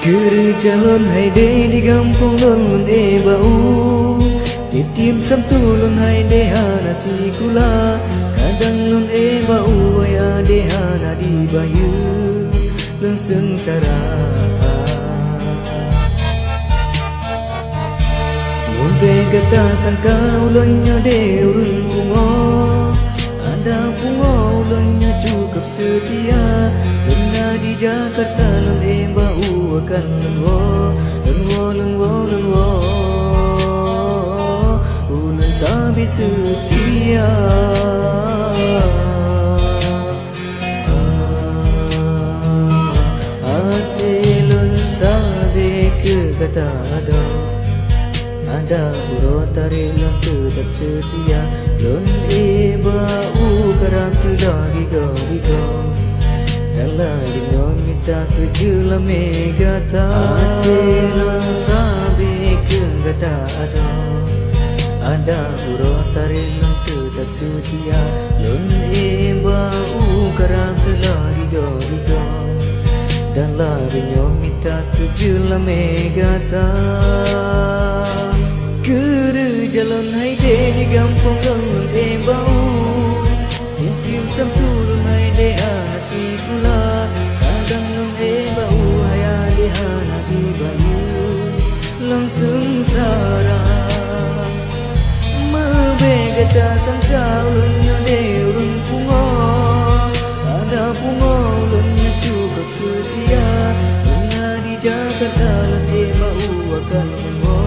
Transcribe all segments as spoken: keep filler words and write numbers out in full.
Keureuja lôn hai deh di gampông lôn, lôn éh bak u. Tieb-tieb sabtu lôn hai deh hana sikula. Kadang lôn éh bak u, ayah deh hana dibayeue, lôn seungsara. Mubèe gata sangka ulôn nyoe deh ureueng pungo. Adak pungo ulôn nyoe cukup seutia. Lôn na di Jakarta, lôn éh bak u, akan lôn woe. Lôn woe, lôn woe, lôn woe. Ulôn sabe seutia. Até lôn sabe keu gata adoe. Adak uroe tarek lôn teutap seutia. Lôn éh bak u karab teulah digoe-digoe. Dan lagèe nyoe mita keu jeulamé gata. Até lôn sabe keu gata adoe. Adak uroe tarek lôn teutap seutia. Lôn éh bak u karab teulah digoe-digoe. Dan lagèe nyoe mita keu jeulamé gata. Keureuja lôn hai deh di gampông lôn, lôn éh bak u. Tieb-tieb sabtu lôn hai deh hana sikula. Kadang lôn éh bak u, ayah deh hana dibayeue, lôn seungsara. Mubèe gata sangka ulôn nyoe deh ureueng pungo. Adak pungo ulôn nyoe cukup seutia. Lôn na di Jakarta, lôn éh bak u, akan lôn woe.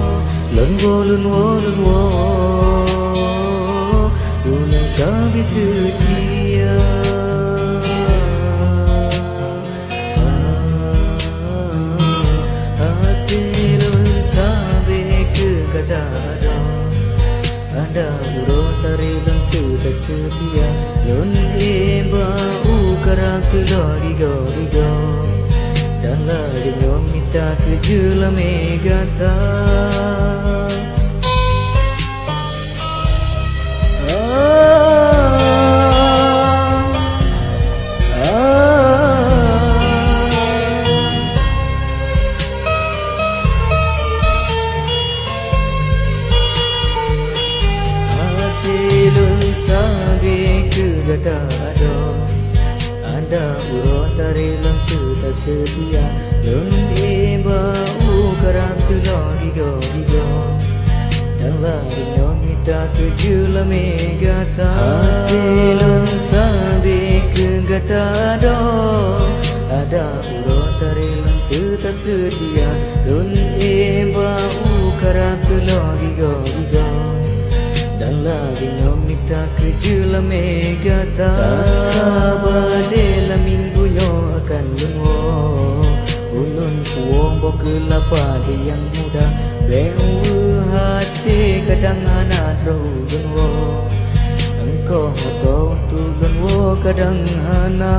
Lôn woe, lôn woe, lôn woe. Ulôn sabe seutia. Até lôn sabe keu gata adoe. Adak uroe tarek lôn teutap seutia. Lôn éh bak u karab teulah digoe-digoe. Dan lagèe nyoe mita keu jeulamé gata. Até lôn sabe keu gata adoe. Adak uroe tarek lôn teutap seutia. Lôn éh bak u karab teulah digoe-digoe. Dan lagèe nyoe mita keu jeulamé gata. Até lôn sabe keu gata adoe. Adak uroe tarek lôn teutap seutia. Lôn éh bak u karab teulah digoe-digoe. Dan lagèe nyoe mita keu jeulamé gata. Saba deh lam minggu nyoe akan lôn woe. Ulôn puwoe boh keulapa deh nyang muda. Bèk weueh até kadang hana troh ulôn woe. Eungkôt moto untuk lôn woe kadang hana.